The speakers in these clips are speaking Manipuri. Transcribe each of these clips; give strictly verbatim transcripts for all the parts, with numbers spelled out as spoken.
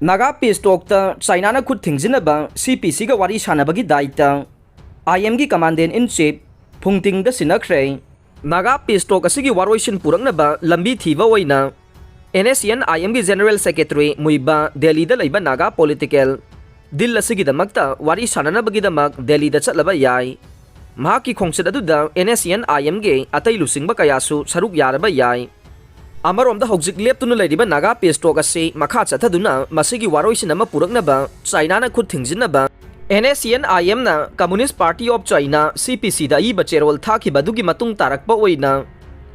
ꯅꯥꯒꯥ ꯄꯤꯁ ꯇꯣꯛꯇ ꯆꯥꯏꯅꯥꯅ ꯈꯨꯠ ꯊꯤꯡꯖꯤꯟꯅꯕ ꯁꯤ ꯄꯤ ꯁꯤꯒ ꯋꯥꯔꯤ ꯁꯥꯟꯅꯕꯒꯤ ꯗꯥꯏꯇ ꯑꯥꯏ ꯑꯦꯝꯒꯤ ꯀꯃꯥꯟꯗꯦꯟ ꯏꯟ ꯆꯤꯐ ꯐꯨꯡꯇꯤꯡꯗ ꯁꯤꯟꯅꯈ꯭ꯔꯦ꯫ ꯅꯥꯒꯥ ꯄꯤꯁ ꯇꯣꯛ ꯑꯁꯤꯒꯤ ꯋꯥꯔꯣꯏꯁꯤꯟ ꯄꯨꯔꯛꯅꯕ ꯂꯝꯕꯤ ꯊꯤꯕ ꯑꯣꯏꯅ and S C N I ꯑꯦꯝꯒꯤ ꯖꯦꯅꯔꯦꯜ ꯁꯦꯀ꯭ꯔꯦꯇꯔꯤ ꯃꯨꯏꯕꯥ ꯗꯦꯜꯂꯤꯗ ꯂꯩꯕ ꯅꯥꯒꯥ ꯄꯣꯂꯤꯇꯤꯀꯦꯜ ꯗꯤꯜ ꯑꯁꯤꯒꯤꯗꯃꯛꯇ ꯋꯥꯔꯤ ꯁꯥꯟꯅꯅꯕꯒꯤꯗꯃꯛ ꯗꯦꯜꯂꯤꯗ ꯆꯠꯂꯕ ꯌꯥꯏ꯫ ꯃꯍꯥꯛꯀꯤ ꯈꯣꯡꯆꯠ ꯑꯗꯨꯗ and S C N I ꯑꯦꯝꯒꯤ ꯑꯇꯩ ꯂꯨꯆꯤꯡꯕ ꯀꯌꯥꯁꯨ ꯁꯔꯨꯛ ꯌꯥꯔꯕ ꯌꯥꯏ꯫ ꯑꯃꯔꯣꯝꯗ ꯍꯧꯖꯤꯛ ꯂꯦꯞꯇꯨꯅ ꯂꯩꯔꯤꯕ ꯅꯥꯒꯥ ꯄꯤꯁ ꯇꯣꯛ ꯑꯁꯤ ꯃꯈꯥ ꯆꯠꯊꯗꯨꯅ ꯃꯁꯤꯒꯤ ꯋꯥꯔꯣꯏꯁꯤꯟ ꯑꯃ ꯄꯨꯔꯛꯅꯕ ꯆꯥꯏꯅꯥꯅ ꯈꯨꯠ ꯊꯤꯡꯖꯤꯟꯅꯕ N S C N I ꯑꯦꯝꯅ Communist Party of China, ꯁꯤ ꯄꯤ ꯁꯤꯗ ꯑꯏꯕ ꯆꯦꯔꯣꯜ ꯊꯥꯈꯤꯕ ꯑꯗꯨꯒꯤ ꯃꯇꯨꯡ ꯇꯥꯔꯛꯄ ꯑꯣꯏꯅ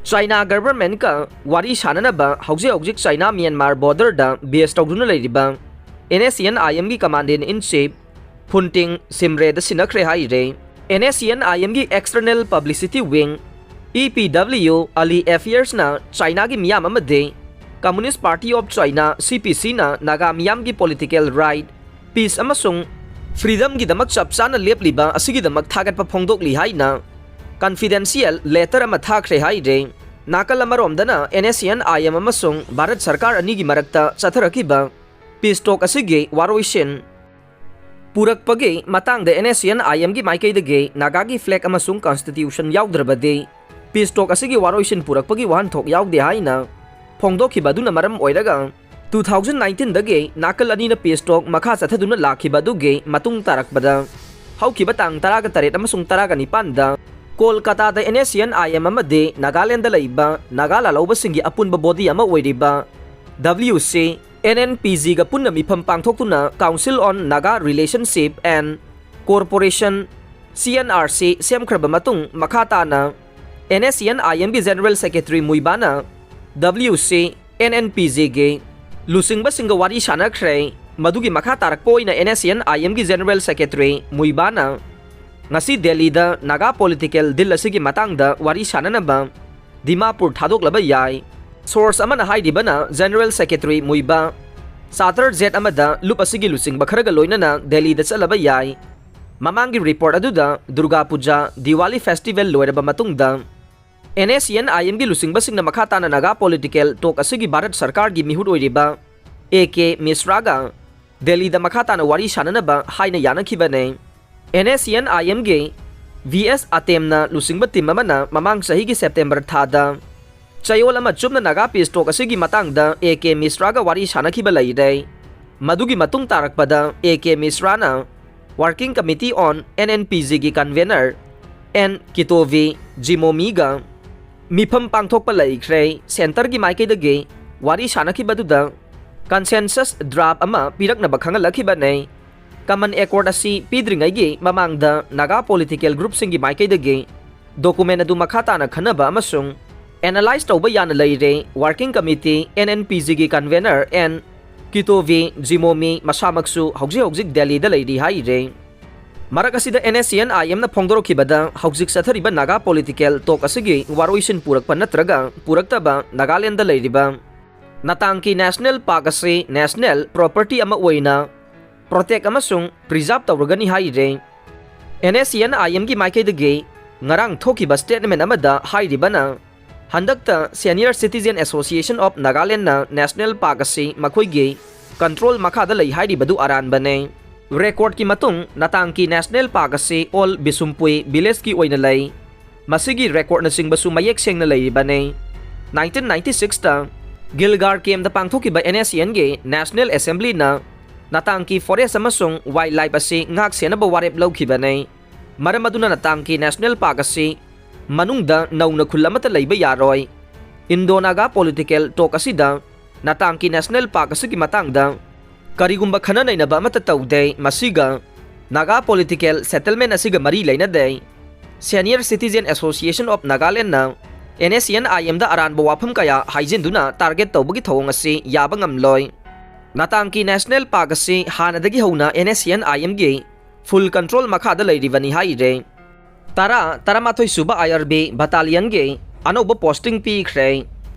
ꯆꯥꯏꯅꯥ ꯒꯚꯔꯟꯃꯦꯟꯠꯀ ꯋꯥꯔꯤ ꯁꯥꯟꯅꯅꯕ ꯍꯧꯖꯤꯛ ꯍꯧꯖꯤꯛ ꯆꯥꯏꯅꯥ ꯃ꯭ꯌꯥꯟꯃꯥꯔ ꯕꯣꯔꯗꯔꯗ ꯕꯦꯁ ꯇꯧꯗꯨꯅ ꯂꯩꯔꯤꯕ and S C N I ꯑꯦꯝꯒꯤ ꯀꯃꯥꯟꯗꯦꯟ ꯏꯟ ꯆꯤꯐ ꯐꯨꯟꯇꯤꯡ ꯁꯤꯝꯔꯦꯗ ꯁꯤꯟꯅꯈ꯭ꯔꯦ ꯍꯥꯏꯔꯦ꯫ And S C N I ꯑꯦꯝꯒꯤ External Publicity Wing, ꯏ ꯄꯤ ꯗꯕ꯭ꯂꯤꯎ, ꯑꯂꯤ ꯑꯦꯐꯤꯌꯔꯁꯅ ꯆꯥꯏꯅꯥꯒꯤ ꯃꯤꯌꯥꯝ ꯑꯃꯗꯤ Communist Party of China, ꯁꯤ ꯄꯤ ꯁꯤꯅ ꯅꯥꯒꯥ ꯃꯤꯌꯥꯝꯒꯤ ꯄꯣꯂꯤꯇꯤꯀꯦꯜ ꯔꯥꯏꯠ, ꯄꯤꯁ ꯑꯃꯁꯨꯡ ꯐ꯭ꯔꯤꯗꯝꯒꯤꯗꯃꯛ ꯆꯞ ꯆꯥꯅ ꯂꯦꯞꯂꯤꯕ ꯑꯁꯤꯒꯤꯗꯃꯛ ꯊꯥꯒꯠꯄ ꯐꯣꯡꯗꯣꯛꯂꯤ ꯍꯥꯏꯅ ꯀꯟꯐꯤꯗꯦꯟꯁꯤꯌꯦꯜ ꯂꯦꯇꯔ ꯑꯃ ꯊꯥꯈ꯭ꯔꯦ ꯍꯥꯏꯔꯦ꯫ ꯅꯥꯀꯜ ꯑꯃꯔꯣꯝꯗꯅ and S C N I M ꯑꯃꯁꯨꯡ ꯚꯥꯔꯠ ꯁꯔꯀꯥꯔ ꯑꯅꯤꯒꯤ ꯃꯔꯛꯇ ꯆꯠꯊꯔꯛꯈꯤꯕ ꯄꯤꯁ ꯇꯣꯛ ꯑꯁꯤꯒꯤ ꯋꯥꯔꯣꯏꯁꯤꯟ ꯄꯨꯔꯛꯄꯒꯤ ꯃꯇꯥꯡꯗ and S C N I ꯑꯦꯝꯒꯤ ꯃꯥꯏꯀꯩꯗꯒꯤ ꯅꯥꯒꯥꯒꯤ ꯐ꯭ꯂꯦꯒ ꯑꯃꯁꯨꯡ ꯀꯟꯁꯇꯤꯇ꯭ꯌꯨꯁꯟ ꯌꯥꯎꯗ꯭ꯔꯕꯗꯤ ꯄꯤꯁ ꯇꯣꯛ ꯑꯁꯤꯒꯤ ꯋꯥꯔꯣꯏꯁꯤꯟ ꯄꯨꯔꯛꯄꯒꯤ ꯋꯥꯍꯟꯊꯣꯛ ꯌꯥꯎꯗꯦ ꯍꯥꯏꯅ ꯐꯣꯡꯗꯣꯛꯈꯤꯕ ꯑꯗꯨꯅ ꯃꯔꯝ ꯑꯣꯏꯔꯒ, ꯇꯨ ꯊꯥꯎꯖꯟ ꯅꯥꯏꯟꯇꯤꯟꯗꯒꯤ ꯅꯥꯀꯜ ꯑꯅꯤꯅ ꯄꯤꯁ ꯇꯣꯛ ꯃꯈꯥ ꯆꯠꯊꯗꯨꯅ ꯂꯥꯛꯈꯤꯕ ꯑꯗꯨꯒꯤ ꯃꯇꯨꯡ ꯇꯥꯔꯛꯄꯗ, ꯍꯧꯈꯤꯕ ꯇꯥꯡ ꯇꯔꯥꯒ ꯇꯔꯦꯠ ꯑꯃꯁꯨꯡ ꯇꯔꯥꯒ ꯅꯤꯄꯥꯟꯗ ꯀꯣꯜꯀꯥꯇꯥꯗ and S C N I M ꯑꯃꯗꯤ ꯅꯥꯒꯥꯂꯦꯟꯗ ꯂꯩꯕ ꯅꯥꯒꯥ ꯂꯥꯜꯍꯧꯕꯁꯤꯡꯒꯤ ꯑꯄꯨꯟꯕ ꯕꯣꯗꯤ ꯑꯃ ꯑꯣꯏꯔꯤꯕ ꯗꯕ꯭ꯂꯤꯎ ꯁꯤ ꯑꯦꯟ ꯑꯦꯟ ꯄꯤ ꯖꯤꯒ ꯄꯨꯟꯅ ꯃꯤꯐꯝ ꯄꯥꯡꯊꯣꯛꯇꯨꯅ Council on Naga Relationship and Cooperation, C N R C, ꯁꯦꯝꯈ꯭ꯔꯕ ꯃꯇꯨꯡ, ꯃꯈꯥ ꯇꯥꯅ and S C N I ꯑꯦꯝꯒꯤ ꯖꯦꯅꯔꯦꯜ ꯁꯦꯀ꯭ꯔꯦꯇꯔꯤ ꯃꯨꯏꯕꯥꯅ W C N N P ꯖꯤꯒꯤ ꯂꯨꯆꯤꯡꯕꯁꯤꯡꯒ ꯋꯥꯔꯤ ꯁꯥꯟꯅꯈ꯭ꯔꯦ꯫ ꯃꯗꯨꯒꯤ ꯃꯈꯥ ꯇꯥꯔꯛꯄ ꯑꯣꯏꯅ and S C N I ꯑꯦꯝꯒꯤ ꯖꯦꯅꯔꯦꯜ ꯁꯦꯀ꯭ꯔꯦꯇꯔꯤ ꯃꯨꯏꯕꯥꯅ ꯉꯁꯤ ꯗꯦꯜꯂꯤꯗ ꯅꯥꯒꯥ ꯄꯣꯂꯤꯇꯤꯀꯦꯜ ꯗꯤꯜ ꯑꯁꯤꯒꯤ ꯃꯇꯥꯡꯗ ꯋꯥꯔꯤ ꯁꯥꯟꯅꯅꯕ ꯗꯤꯃꯥꯄꯨꯔ ꯊꯥꯗꯣꯛꯂꯕ ꯌꯥꯏ꯫ ꯁꯣꯔꯁ ꯑꯃꯅ ꯍꯥꯏꯔꯤꯕꯅ, ꯖꯦꯅꯔꯦꯜ ꯁꯦꯀ꯭ꯔꯦꯇꯔꯤ ꯃꯨꯏꯕꯥ ꯆꯥꯔꯇꯔ ꯖꯦꯠ ꯑꯃꯗ ꯂꯨꯞ ꯑꯁꯤꯒꯤ ꯂꯨꯆꯤꯡꯕ ꯈꯔꯒ ꯂꯣꯏꯅꯅ ꯗꯦꯜꯂꯤꯗ ꯆꯠꯂꯕ ꯌꯥꯏ꯫ ꯃꯃꯥꯡꯒꯤ ꯔꯤꯄꯣꯔꯠ ꯑꯗꯨꯗ, ꯗꯨꯔꯒꯥ ꯄꯨꯖꯥ, ꯗꯤꯋꯥꯂꯤ ꯐꯦꯁꯇꯤꯚꯦꯜ ꯂꯣꯏꯔꯕ ꯃꯇꯨꯡꯗ, and S C N I ꯑꯦꯝꯒꯤ ꯂꯨꯆꯤꯡꯕꯁꯤꯡꯅ ꯃꯈꯥ ꯇꯥꯅ ꯅꯥꯒꯥ ꯄꯣꯂꯤꯇꯤꯀꯦꯜ ꯇꯣꯛ ꯑꯁꯤꯒꯤ ꯚꯥꯔꯠ ꯁꯔꯀꯥꯔꯒꯤ ꯃꯤꯍꯨꯠ ꯑꯣꯏꯔꯤꯕ ꯑꯦ ꯀꯦ ꯃꯤꯁ꯭ꯔꯥꯒ ꯗꯦꯜꯂꯤꯗ ꯃꯈꯥ ꯇꯥꯅ ꯋꯥꯔꯤ ꯁꯥꯟꯅꯅꯕ ꯍꯥꯏꯅ ꯌꯥꯅꯈꯤꯕꯅꯤ꯫ And S C N I ꯑꯦꯝꯒꯤ ꯚꯤ ꯑꯦꯁ ꯑꯇꯦꯝꯅ ꯂꯨꯆꯤꯡꯕ ꯇꯤꯝ ꯑꯃꯅ ꯃꯃꯥꯡ ꯆꯍꯤꯒꯤ ꯁꯦꯞꯇꯦꯝꯕꯔ ꯊꯥꯗ ꯆꯌꯣꯜ ꯑꯃ ꯆꯨꯞꯅ ꯅꯥꯒꯥ ꯄꯤꯁ ꯇꯣꯛ ꯑꯁꯤꯒꯤ ꯃꯇꯥꯡꯗ ꯑꯦ ꯀꯦ ꯃꯤꯁ꯭ꯔꯥꯒ ꯋꯥꯔꯤ ꯁꯥꯟꯅꯈꯤꯕ ꯂꯩꯔꯦ꯫ ꯃꯗꯨꯒꯤ ꯃꯇꯨꯡ ꯇꯥꯔꯛꯄꯗ ꯑꯦ ꯀꯦ ꯃꯤꯁ꯭ꯔꯥꯅ Working Committee on N N P ꯖꯤꯒꯤ convenor ꯑꯦꯟ ꯀꯤꯇꯣꯚꯤ ꯖꯤꯃꯣꯃꯤꯒ ꯃꯤꯐꯝ ꯄꯥꯡꯊꯣꯛꯄ ꯂꯩꯈ꯭ꯔꯦ꯫ ꯁꯦꯟꯇꯔꯒꯤ ꯃꯥꯏꯀꯩꯗꯒꯤ ꯋꯥꯔꯤ ꯁꯥꯟꯅꯈꯤꯕꯗꯨꯗ consensus draft ꯑꯃ ꯄꯤꯔꯛꯅꯕ ꯈꯪꯍꯜꯂꯛꯈꯤꯕꯅꯦ꯫ Common Accord ꯑꯁꯤ ꯄꯤꯗ꯭ꯔꯤꯉꯩꯒꯤ ꯃꯃꯥꯡꯗ ꯅꯥꯒꯥ political groupꯁꯤꯡꯒꯤ ꯃꯥꯏꯀꯩꯗꯒꯤ document ꯑꯗꯨ ꯃꯈꯥ ꯇꯥꯅ ꯈꯟꯅꯕ ꯑꯃꯁꯨꯡ analyse ꯇꯧꯕ ꯌꯥꯅ ꯂꯩꯔꯦ꯫ Working Committee N N P ꯖꯤꯒꯤ convenor ꯑꯦꯟ ꯀꯤꯇꯣꯚꯤ ꯖꯤꯃꯣꯃꯤ ꯃꯁꯥꯃꯛꯁꯨ ꯍꯧꯖꯤꯛ ꯍꯧꯖꯤꯛ ꯗꯦꯜꯂꯤꯗ ꯂꯩꯔꯤ ꯍꯥꯏꯔꯦ꯫ ꯃꯔꯛ ꯑꯁꯤꯗ and S C N I ꯑꯦꯝꯅ ꯐꯣꯡꯗꯣꯔꯛꯈꯤꯕꯗ ꯍꯧꯖꯤꯛ ꯆꯠꯊꯔꯤꯕ ꯅꯥꯒꯥ political talk ꯑꯁꯤꯒꯤ ꯋꯥꯔꯣꯏꯁꯤꯟ ꯄꯨꯔꯛꯄ ꯅꯠꯇ꯭ꯔꯒ ꯄꯨꯔꯛꯇꯕ ꯅꯥꯒꯥꯂꯦꯟꯗ ꯂꯩꯔꯤꯕ ꯅꯥꯇꯥꯡꯀꯤ National Park ꯑꯁꯤ national property ꯑꯃ ꯑꯣꯏꯅ protect ꯑꯃꯁꯨꯡ preserve ꯇꯧꯔꯒꯅꯤ ꯍꯥꯏꯔꯦ꯫ And S C N I ꯑꯦꯝꯒꯤ ꯃꯥꯏꯀꯩꯗꯒꯤ ꯉꯔꯥꯡ ꯊꯣꯛꯈꯤꯕ statement ꯑꯃꯗ ꯍꯥꯏꯔꯤꯕꯅ, ꯍꯟꯗꯛꯇ Senior Citizen Association of Nagalandꯅ National Park ꯑꯁꯤ ꯃꯈꯣꯏꯒꯤ control ꯃꯈꯥꯗ ꯂꯩ ꯍꯥꯏꯔꯤꯕꯗꯨ ꯑꯔꯥꯟꯕꯅꯦ꯫ Recordꯀꯤ ꯃꯇꯨꯡ ꯅꯥꯇꯥꯡꯀꯤ National Park ꯑꯁꯤ ꯑꯣꯜ ꯕꯤꯁꯨꯝꯄꯨꯏ villageꯀꯤ ꯑꯣꯏꯅ ꯂꯩ꯫ ꯃꯁꯤꯒꯤ recordꯅꯆꯤꯡꯕꯁꯨ ꯃꯌꯦꯛ ꯁꯦꯡꯅ ꯂꯩꯔꯤꯕꯅꯦ꯫ ꯅꯥꯏꯟꯇꯤꯟ ꯅꯥꯏꯟꯇꯤ ꯁꯤꯛꯁꯇ ꯒꯤꯜꯒꯥꯔ campꯗ ꯄꯥꯡꯊꯣꯛꯈꯤꯕ ꯑꯦꯟ ꯑꯦꯁ ꯁꯤ ꯑꯦꯟꯒꯤ National Assemblyꯅ ꯅꯥꯇꯥꯡꯀꯤ forest ꯑꯃꯁꯨꯡ wildlife ꯑꯁꯤ ꯉꯥꯛ ꯁꯦꯟꯅꯕ ꯋꯥꯔꯦꯞ ꯂꯧꯈꯤꯕꯅꯦ꯫ ꯃꯔꯝ ꯑꯗꯨꯅ ꯅꯥꯇꯥꯡꯀꯤ National Park ꯑꯁꯤ ꯃꯅꯨꯡꯗ ꯅꯧꯅ ꯈꯨꯜ ꯑꯃꯠꯇ ꯂꯩꯕ ꯌꯥꯔꯣꯏ꯫ Indo-Naga political talk ꯑꯁꯤꯗ ꯅꯥꯇꯥꯡꯀꯤ National Park ꯑꯁꯤꯒꯤ ꯃꯇꯥꯡꯗ ꯀꯔꯤꯒꯨꯝꯕ ꯈꯟꯅ ꯅꯩꯅꯕ ꯑꯃꯠꯇ ꯇꯧꯗꯦ꯫ ꯃꯁꯤꯒ ꯅꯥꯒꯥ political settlement ꯑꯁꯤꯒ ꯃꯔꯤ ꯂꯩꯅꯗꯦ꯫ Senior Citizen Association of Nagalandꯅ ꯑꯦꯟ ꯑꯦꯁ ꯁꯤ ꯑꯦꯟ ꯑꯥꯏ ꯑꯦꯝꯗ ꯑꯔꯥꯟꯕ ꯋꯥꯐꯝ ꯀꯌꯥ ꯍꯥꯏꯖꯤꯟꯗꯨꯅ target ꯇꯧꯕꯒꯤ ꯊꯧꯑꯣꯡ ꯑꯁꯤ ꯌꯥꯕ ꯉꯝꯂꯣꯏ꯫ ꯅꯥꯇꯥꯡꯀꯤ National Park ꯑꯁꯤ ꯍꯥꯟꯅꯗꯒꯤ ꯍꯧꯅ and S C N I ꯑꯦꯝꯒꯤ full control ꯃꯈꯥꯗ ꯂꯩꯔꯤꯕꯅꯤ ꯍꯥꯏꯔꯦ꯫ ꯇꯔꯥ, ꯇꯔꯥꯃꯥꯊꯣꯏ ꯁꯨꯕ ꯑꯥꯏ ꯑꯥꯔ ꯕꯤ battalionꯒꯤ ꯑꯅꯧꯕ posting ꯄꯤꯈ꯭ꯔꯦ꯫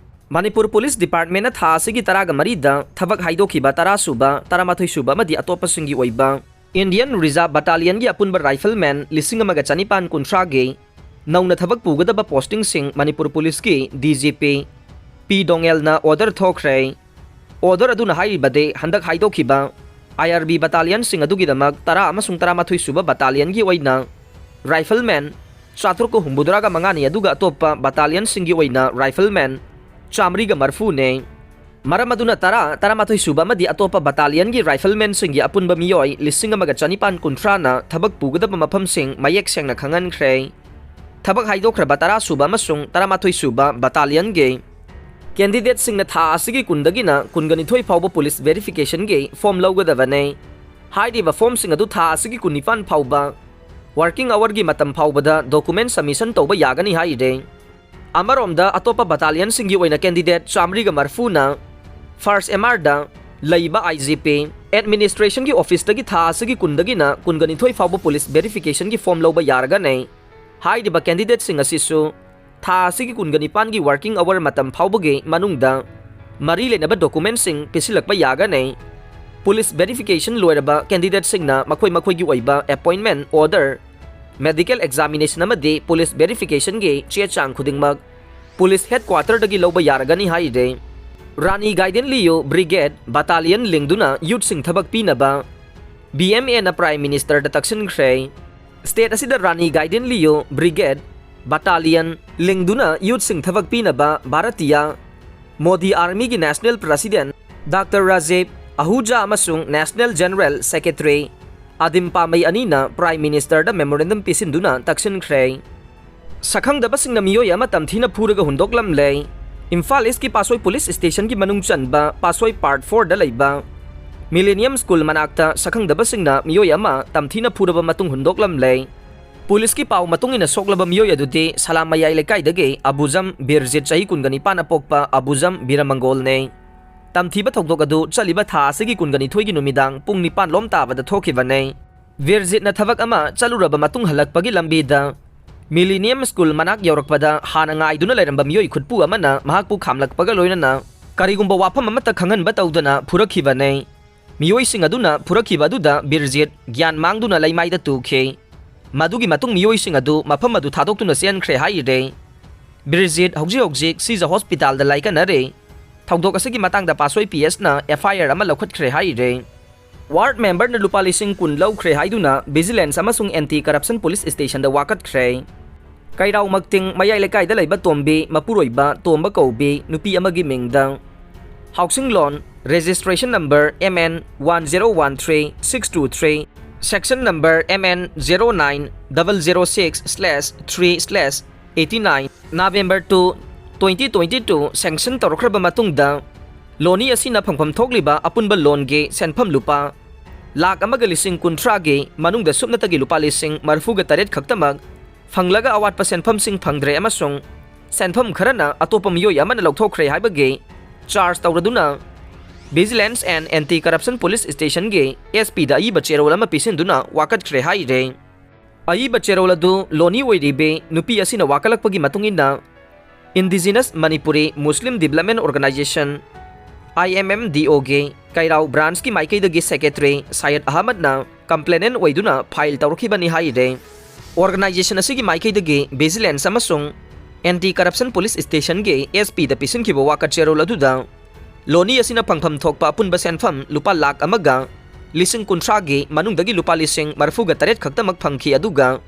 ꯃꯅꯤꯄꯨꯔ Police Departmentꯅ ꯊꯥ ꯑꯁꯤꯒꯤ ꯇꯔꯥꯒ ꯃꯔꯤꯗ ꯊꯕꯛ ꯍꯥꯏꯗꯣꯛꯈꯤꯕ ꯇꯔꯥ ꯁꯨꯕ, ꯇꯔꯥꯃꯥꯊꯣꯏ ꯁꯨꯕ ꯑꯃꯗꯤ ꯑꯇꯣꯞꯄꯁꯤꯡꯒꯤ ꯑꯣꯏꯕ Indian Reserve Battalionꯒꯤ ꯑꯄꯨꯟꯕ rifleman ꯂꯤꯁꯤꯡ ꯑꯃꯒ ꯆꯅꯤꯄꯥꯟ ꯀꯨꯟꯊ꯭ꯔꯥꯒꯤ ꯅꯧꯅ ꯊꯕꯛ ꯄꯨꯒꯗꯕ postingꯁꯤꯡ ꯃꯅꯤꯄꯨꯔ Policeꯀꯤ ꯗꯤ ꯖꯤ ꯄꯤ ꯄꯤ ꯗꯣꯉꯦꯜꯅ order ꯊꯣꯛꯈ꯭ꯔꯦ꯫ Order ꯑꯗꯨꯅ ꯍꯥꯏꯔꯤꯕꯗꯤ ꯍꯟꯗꯛ ꯍꯥꯏꯗꯣꯛꯈꯤꯕ I R B battalionꯁꯤꯡ ꯑꯗꯨꯒꯤꯗꯃꯛ ꯇꯔꯥ ꯑꯃꯁꯨꯡ ꯇꯔꯥꯃꯥꯊꯣꯏ ꯁꯨꯕ battalionꯒꯤ ꯑꯣꯏꯅ rifleman ꯆꯥꯇ꯭ꯔꯨꯛꯀ ꯍꯨꯝꯐꯨꯇꯔꯥꯒ ꯃꯉꯥꯅꯤ, ꯑꯗꯨꯒ ꯑꯇꯣꯞꯄ battalionꯁꯤꯡꯒꯤ ꯑꯣꯏꯅ rifleman ꯆꯥꯃꯔꯤꯒ ꯃꯔꯤꯐꯨꯅꯦ꯫ ꯃꯔꯝ ꯑꯗꯨꯅ ꯇꯔꯥ, ꯇꯔꯥꯃꯥꯊꯣꯏ ꯁꯨꯕ ꯑꯃꯗꯤ ꯑꯇꯣꯞꯄ battalionꯒꯤ riflemanꯁꯤꯡꯒꯤ ꯑꯄꯨꯟꯕ ꯃꯤꯑꯣꯏ ꯂꯤꯁꯤꯡ ꯑꯃꯒ ꯆꯅꯤꯄꯥꯟ ꯀꯨꯟꯊ꯭ꯔꯥꯅ ꯊꯕꯛ ꯄꯨꯒꯗꯕ ꯃꯐꯝꯁꯤꯡ ꯃꯌꯦꯛ ꯁꯦꯡꯅ ꯈꯪꯍꯟꯈ꯭ꯔꯦ꯫ ꯊꯕꯛ ꯍꯥꯏꯗꯣꯛꯈ꯭ꯔꯕ ꯇꯔꯥ ꯁꯨꯕ ꯑꯃꯁꯨꯡ ꯇꯔꯥꯃꯥꯊꯣꯏ ꯁꯨꯕ battalionꯒꯤ candidateꯁꯤꯡꯅ ꯊꯥ ꯑꯁꯤꯒꯤ ꯀꯨꯟꯗꯒꯤꯅ ꯀꯨꯟꯒ ꯅꯤꯊꯣꯏ ꯐꯥꯎꯕ police verificationꯒꯤ form ꯂꯧꯒꯗꯕꯅꯦ꯫ ꯍꯥꯏꯔꯤꯕ formꯁꯤꯡ ꯑꯗꯨ ꯊꯥ ꯑꯁꯤꯒꯤ ꯀꯨꯟꯅꯤꯄꯥꯟ ꯐꯥꯎꯕ working hourꯒꯤ ꯃꯇꯝ ꯐꯥꯎꯕꯗ document submission ꯇꯧꯕ ꯌꯥꯒꯅꯤ ꯍꯥꯏꯔꯤ꯫ ꯑꯃꯔꯣꯝꯗ, ꯑꯇꯣꯞꯄ battalionꯁꯤꯡꯒꯤ ꯑꯣꯏꯅ candidate ꯆꯥꯃꯔꯤꯒ ꯃꯔꯤꯐꯨꯅ first M Rꯗ ꯂꯩꯕ I G P administrationꯒꯤ officeꯇꯒꯤ ꯊꯥ ꯑꯁꯤꯒꯤ ꯀꯨꯟꯗꯒꯤꯅ ꯀꯨꯟꯒ ꯅꯤꯊꯣꯏ ꯐꯥꯎꯕ police verificationꯒꯤ form ꯂꯧꯕ ꯌꯥꯔꯒꯅꯤ꯫ ꯍꯥꯏꯔꯤꯕ candidateꯁꯤꯡ ꯑꯁꯤꯁꯨ ꯊꯥ ꯑꯁꯤꯒꯤ ꯀꯨꯟꯒ ꯅꯤꯄꯥꯟꯒꯤ working hour ꯃꯇꯝ ꯐꯥꯎꯕꯒꯤ ꯃꯅꯨꯡꯗ ꯃꯔꯤ ꯂꯩꯅꯕ documentꯁꯤꯡ ꯄꯤꯁꯤꯜꯂꯛꯄ ꯌꯥꯒꯅꯤ꯫ Police verification ꯂꯣꯏꯔꯕ candidateꯁꯤꯡꯅ ꯃꯈꯣꯏ ꯃꯈꯣꯏꯒꯤ ꯑꯣꯏꯕ appointment order, medical examination ꯑꯃꯗꯤ police verificationꯒꯤ ꯆꯦ ꯆꯥꯡ ꯈꯨꯗꯤꯡꯃꯛ police headquarterꯗꯒꯤ ꯂꯧꯕ ꯌꯥꯔꯒꯅꯤ ꯍꯥꯏꯔꯤ꯫ ꯔꯥꯅꯤ ꯒꯥꯏꯗꯦꯟ ꯂꯤꯌꯨ brigade battalion ꯂꯤꯡꯗꯨꯅ youthꯁꯤꯡ ꯊꯕꯛ ꯄꯤꯅꯕ B M Aꯅ Prime Ministerꯗ ꯇꯛꯁꯤꯟꯈ꯭ꯔꯦ꯫ State ꯑꯁꯤꯗ ꯔꯥꯅꯤ ꯒꯥꯏꯗꯦꯟ ꯂꯤꯌꯨ brigade battalion ꯂꯤꯡꯗꯨꯅ youthꯁꯤꯡ ꯊꯕꯛ ꯄꯤꯅꯕ Bharatiya Modi Armyꯒꯤ National President Doctor Rajiv Ahuja ꯑꯃꯁꯨꯡ National General Secretary ꯑꯗꯤꯝ ꯄꯥꯃꯩ ꯑꯅꯤꯅ Prime Ministerꯗ memorandum ꯄꯤꯁꯤꯟꯗꯨꯅ ꯇꯛꯁꯤꯟꯈ꯭ꯔꯦ꯫ ꯁꯛꯈꯪꯗꯕꯁꯤꯡꯅ ꯃꯤꯑꯣꯏ ꯑꯃ ꯇꯝꯊꯤꯅ ꯐꯨꯔꯒ ꯍꯨꯟꯗꯣꯛꯂꯝꯂꯦ꯫ ꯏꯝꯐꯥꯜ Eastꯀꯤ ꯄꯥꯁꯣꯏ police stationꯒꯤ ꯃꯅꯨꯡ ꯆꯟꯕ ꯄꯥꯁꯣꯏ part fourꯗ ꯂꯩꯕ Millennium School ꯃꯅꯥꯛꯇ ꯁꯛꯈꯪꯗꯕꯁꯤꯡꯅ ꯃꯤꯑꯣꯏ ꯑꯃ ꯇꯝꯊꯤꯅ ꯐꯨꯔꯕ ꯃꯇꯨꯡ ꯍꯨꯟꯗꯣꯛꯂꯝꯂꯦ꯫ Policeꯀꯤ ꯄꯥꯎ ꯃꯇꯨꯡ ꯏꯟꯅ ꯁꯣꯛꯂꯕ ꯃꯤꯑꯣꯏ ꯑꯗꯨꯗꯤ ꯁꯂꯥꯝ ꯃꯌꯥꯏ ꯂꯩꯀꯥꯏꯗꯒꯤ ꯑꯕꯨꯖꯝ ꯕꯤꯔꯖꯤꯠ, ꯆꯍꯤ ꯀꯨꯟꯒ ꯅꯤꯄꯥꯟꯅ ꯄꯣꯛꯄ ꯑꯕꯨꯖꯝ ꯕꯤꯔꯃꯪꯒꯣꯜꯅꯦ꯫ ꯇꯝꯊꯤꯕ ꯊꯧꯗꯣꯛ ꯑꯗꯨ ꯆꯠꯂꯤꯕ ꯊꯥ ꯑꯁꯤꯒꯤ ꯀꯨꯟꯒ ꯅꯤꯊꯣꯏꯒꯤ ꯅꯨꯃꯤꯗꯥꯡ ꯄꯨꯡ ꯅꯤꯄꯥꯟ ꯂꯣꯝ ꯇꯥꯕꯗ ꯊꯣꯛꯈꯤꯕꯅꯦ꯫ ꯕꯤꯔꯖꯤꯠꯅ ꯊꯕꯛ ꯑꯃ ꯆꯠꯂꯨꯔꯕ ꯃꯇꯨꯡ ꯍꯜꯂꯛꯄꯒꯤ ꯂꯝꯕꯤꯗ Millennium School ꯃꯅꯥꯛ ꯌꯧꯔꯛꯄꯗ ꯍꯥꯟꯅ ꯉꯥꯏꯗꯨꯅ ꯂꯩꯔꯝꯕ ꯃꯤꯑꯣꯏ ꯈꯨꯠꯄꯨ ꯑꯃꯅ ꯃꯍꯥꯛꯄꯨ ꯈꯥꯝꯂꯛꯄꯒ ꯂꯣꯏꯅꯅ ꯀꯔꯤꯒꯨꯝꯕ ꯋꯥꯐꯝ ꯑꯃꯠꯇ ꯈꯪꯍꯟꯕ ꯇꯧꯗꯅ ꯐꯨꯔꯛꯈꯤꯕꯅꯦ꯫ ꯃꯤꯑꯣꯏꯁꯤꯡ ꯑꯗꯨꯅ ꯐꯨꯔꯛꯈꯤꯕ ꯑꯗꯨꯗ ꯕꯤꯔꯖꯤꯠ ꯒ꯭ꯌꯥꯟ ꯃꯥꯡꯗꯨꯅ ꯂꯩꯃꯥꯏꯗ ꯇꯨꯈꯤ꯫ ꯃꯗꯨꯒꯤ ꯃꯇꯨꯡ ꯃꯤꯑꯣꯏꯁꯤꯡ ꯑꯗꯨ ꯃꯐꯝ ꯑꯗꯨ ꯊꯥꯗꯣꯛꯇꯨꯅ ꯆꯦꯟꯈ꯭ꯔꯦ ꯍꯥꯏꯔꯤ꯫ ꯕꯤꯔꯖꯤꯠ ꯍꯧꯖꯤꯛ ꯍꯧꯖꯤꯛ ꯁꯤꯖ ꯍꯣꯁꯄꯤꯇꯥꯜꯗ ꯂꯥꯏꯀꯠꯅꯔꯤ꯫ ꯊꯧꯗꯣꯛ ꯑꯁꯤꯒꯤ ꯃꯇꯥꯡꯗ ꯄꯥꯠꯁꯣꯏ ꯄꯤ ꯑꯦꯁꯅ ꯑꯦꯐ ꯑꯥꯏ ꯑꯥꯔ ꯑꯃ ꯂꯧꯈꯠꯈ꯭ꯔꯦ ꯍꯥꯏꯔꯦ꯫ ꯋꯥꯔꯗ ꯃꯦꯝꯕꯔꯅ ꯂꯨꯄꯥ ꯂꯤꯁꯤꯡ ꯀꯨꯟ ꯂꯧꯈ꯭ꯔꯦ ꯍꯥꯏꯗꯨꯅ ꯚꯤꯖꯤꯂꯦꯟꯁ ꯑꯃꯁꯨꯡ ꯑꯦꯟꯇꯤ ꯀꯔꯞꯁꯟ ꯄꯨꯂꯤꯁ ꯁ꯭ꯇꯦꯁꯟꯗ ꯋꯥꯀꯠꯈ꯭ꯔꯦ꯫ ꯀꯩꯔꯥꯎ ꯃꯛꯇꯤꯡ ꯃꯌꯥꯏ ꯂꯩꯀꯥꯏꯗ ꯂꯩꯕ ꯇꯣꯝꯕꯤ ꯃꯄꯨꯔꯣꯏꯕ ꯇꯣꯝꯕ ꯀꯧꯕꯤ ꯅꯨꯄꯤ ꯑꯃꯒꯤ ꯃꯤꯡꯗ housing loan, registration number M N one zero one three six two three, section number M N zero nine double zero six slash three slash eighty nine, November two, twenty twenty two sanction ꯇꯧꯔꯛꯈ꯭ꯔꯕ ꯃꯇꯨꯡꯗ, ꯂꯣꯟꯅꯤ ꯑꯁꯤꯅ ꯐꯪꯐꯝ ꯊꯣꯛꯂꯤꯕ ꯑꯄꯨꯟꯕ ꯂꯣꯟꯒꯤ ꯁꯦꯟꯐꯝ ꯂꯨꯄꯥ ꯂꯥꯈ ꯑꯃꯒ ꯂꯤꯁꯤꯡ ꯀꯨꯟꯊ꯭ꯔꯥꯒꯤ ꯃꯅꯨꯡꯗ ꯁꯨꯞꯅꯇꯒꯤ ꯂꯨꯄꯥ ꯂꯤꯁꯤꯡ ꯃꯔꯤꯐꯨꯒ ꯇꯔꯦꯠ ꯈꯛꯇꯃꯛ ꯐꯪꯂꯒ, ꯑꯋꯥꯠꯄ ꯁꯦꯟꯐꯝꯁꯤꯡ ꯐꯪꯗ꯭ꯔꯦ ꯑꯃꯁꯨꯡ ꯁꯦꯟꯐꯝ ꯈꯔꯅ ꯑꯇꯣꯞꯄ ꯃꯤꯑꯣꯏ ꯑꯃꯅ ꯂꯧꯊꯣꯛꯈ꯭ꯔꯦ ꯍꯥꯏꯕꯒꯤ ꯆꯥꯔꯖ ꯇꯧꯔꯗꯨꯅ, vigilance and anti corruption police ꯁ꯭ꯇꯦꯁꯟꯒꯤ ꯑꯦꯁ ꯄꯤꯗ ꯑꯏꯕ ꯆꯦꯔꯣꯜ ꯑꯃ ꯄꯤꯁꯤꯟꯗꯨꯅ ꯋꯥꯀꯠꯈ꯭ꯔꯦ ꯍꯥꯏꯔꯦ꯫ ꯑꯏꯕ ꯆꯦꯔꯣꯜ ꯑꯗꯨ ꯂꯣꯟꯅꯤ ꯑꯣꯏꯔꯤꯕꯤ ꯅꯨꯄꯤ ꯑꯁꯤꯅ ꯋꯥꯀꯠꯂꯛꯄꯒꯤ ꯃꯇꯨꯡ ꯏꯟꯅ, Indigenous Manipuri Muslim Development Organization, I M M D O ꯒꯤ ꯀꯩꯔꯥꯎ ꯕ꯭ꯔꯥꯟꯁꯀꯤ ꯃꯥꯏꯀꯩꯗꯒꯤ ꯁꯦꯀ꯭ꯔꯦꯇꯔꯤ ꯁꯌꯦꯗ ꯑꯍꯃꯗꯅ ꯀꯝꯄ꯭ꯂꯦꯅꯦꯟ ꯑꯣꯏꯗꯨꯅ ꯐꯥꯏꯜ ꯇꯧꯔꯛꯈꯤꯕꯅꯤ ꯍꯥꯏꯔꯦ꯫ ꯑꯣꯔꯒꯅꯥꯏꯖꯦꯁꯟ ꯑꯁꯤꯒꯤ ꯃꯥꯏꯀꯩꯗꯒꯤ ꯚꯤꯖꯤꯂꯦꯟꯁ ꯑꯃꯁꯨꯡ ꯑꯦꯟꯇꯤ ꯀꯔꯞꯁꯟ ꯄꯨꯂꯤꯁ ꯁ꯭ꯇꯦꯁꯟꯒꯤ ꯑꯦꯁ ꯄꯤꯗ ꯄꯤꯁꯤꯟꯈꯤꯕ ꯋꯥꯀꯠ ꯆꯦꯔꯣꯜ ꯑꯗꯨꯗ, ꯂꯣꯟꯅꯤ ꯑꯁꯤꯅ ꯐꯪꯐꯝ ꯊꯣꯛꯄ ꯑꯄꯨꯟꯕ ꯁꯦꯟꯐꯝ ꯂꯨꯄꯥ ꯂꯥꯈ ꯑꯃꯒ ꯂꯤꯁꯤꯡ ꯀꯨꯟꯊ꯭ꯔꯥꯒꯤ ꯃꯅꯨꯡꯗꯒꯤ ꯂꯨꯄꯥ ꯂꯤꯁꯤꯡ ꯃꯔꯤꯐꯨꯒ ꯇꯔꯦꯠ ꯈꯛꯇꯃꯛ ꯐꯪꯈꯤ, ꯑꯗꯨꯒ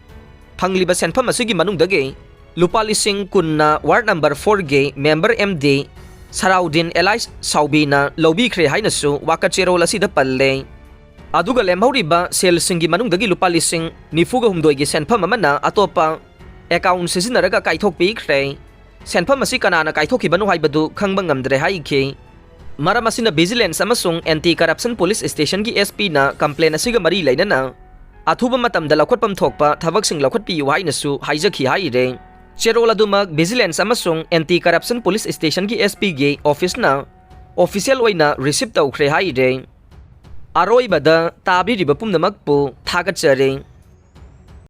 ꯐꯪꯂꯤꯕ ꯁꯦꯟꯐꯝ ꯑꯁꯤꯒꯤ ꯃꯅꯨꯡꯗꯒꯤ ꯂꯨꯄꯥ ꯂꯤꯁꯤꯡ ꯀꯨꯟꯅ ꯋꯥꯔꯗ ꯅꯝꯕꯔ ꯐꯣꯔꯒꯤ ꯃꯦꯝꯕꯔ ꯑꯦꯝ ꯗꯤ ꯁꯔꯥꯎꯗꯤꯟ ꯑꯦꯂꯥꯏꯁ ꯁꯥꯎꯕꯤꯅ ꯂꯧꯕꯤꯈ꯭ꯔꯦ ꯍꯥꯏꯅꯁꯨ ꯋꯥꯀꯠ ꯆꯦꯔꯣꯜ ꯑꯁꯤꯗ ꯄꯜꯂꯦ꯫ ꯑꯗꯨꯒ ꯂꯦꯝꯍꯧꯔꯤꯕ ꯁꯦꯜꯁꯤꯡꯒꯤ ꯃꯅꯨꯡꯗꯒꯤ ꯂꯨꯄꯥ ꯂꯤꯁꯤꯡ ꯅꯤꯐꯨꯒ ꯍꯨꯝꯗꯣꯏꯒꯤ ꯁꯦꯟꯐꯝ ꯑꯃꯅ ꯑꯇꯣꯞꯄ ꯑꯦꯀꯥꯎꯟ ꯁꯤꯖꯤꯟꯅꯔꯒ ꯀꯥꯏꯊꯣꯛꯄꯤꯈ꯭ꯔꯦ꯫ ꯁꯦꯟꯐꯝ ꯑꯁꯤ ꯀꯅꯥꯅ ꯀꯥꯏꯊꯣꯛꯈꯤꯕꯅꯣ ꯍꯥꯏꯕꯗꯨ ꯈꯪꯕ ꯉꯝꯗ꯭ꯔꯦ ꯍꯥꯏꯈꯤ꯫ ꯃꯔꯝ ꯑꯁꯤꯅ ꯚꯤꯖꯤꯂꯦꯟꯁ ꯑꯃꯁꯨꯡ ꯑꯦꯟꯇꯤ ꯀꯔꯞꯁꯟ ꯄꯨꯂꯤꯁ ꯁ꯭ꯇꯦꯁꯟꯒꯤ ꯑꯦꯁ ꯄꯤꯅ ꯀꯝꯄ꯭ꯂꯦꯟ ꯑꯁꯤꯒ ꯃꯔꯤ ꯂꯩꯅꯅ ꯑꯊꯨꯕ ꯃꯇꯝꯗ ꯂꯧꯈꯠꯐꯝ ꯊꯣꯛꯄ ꯊꯕꯛꯁꯤꯡ ꯂꯧꯈꯠꯄꯤꯌꯨ ꯍꯥꯏꯅꯁꯨ ꯍꯥꯏꯖꯈꯤ ꯍꯥꯏꯔꯦ꯫ ꯆꯦꯔꯣꯜ ꯑꯗꯨꯃꯛ ꯚꯤꯖꯤꯂꯦꯟꯁ ꯑꯃꯁꯨꯡ ꯑꯦꯟꯇꯤ ꯀꯔꯞꯁꯟ ꯄꯨꯂꯤꯁ ꯁ꯭ꯇꯦꯁꯟꯒꯤ ꯑꯦꯁ ꯄꯤꯒꯤ ꯑꯣꯐꯤꯁꯅ ꯑꯣꯐꯤꯁꯤꯌꯦꯜ ꯑꯣꯏꯅ ꯔꯤꯁꯤꯞ ꯇꯧꯈ꯭ꯔꯦ ꯍꯥꯏꯔꯦ꯫ ꯑꯔꯣꯏꯕꯗ ꯇꯥꯕꯤꯔꯤꯕ ꯄꯨꯝꯅꯃꯛꯄꯨ ꯊꯥꯒꯠꯆꯔꯤ꯫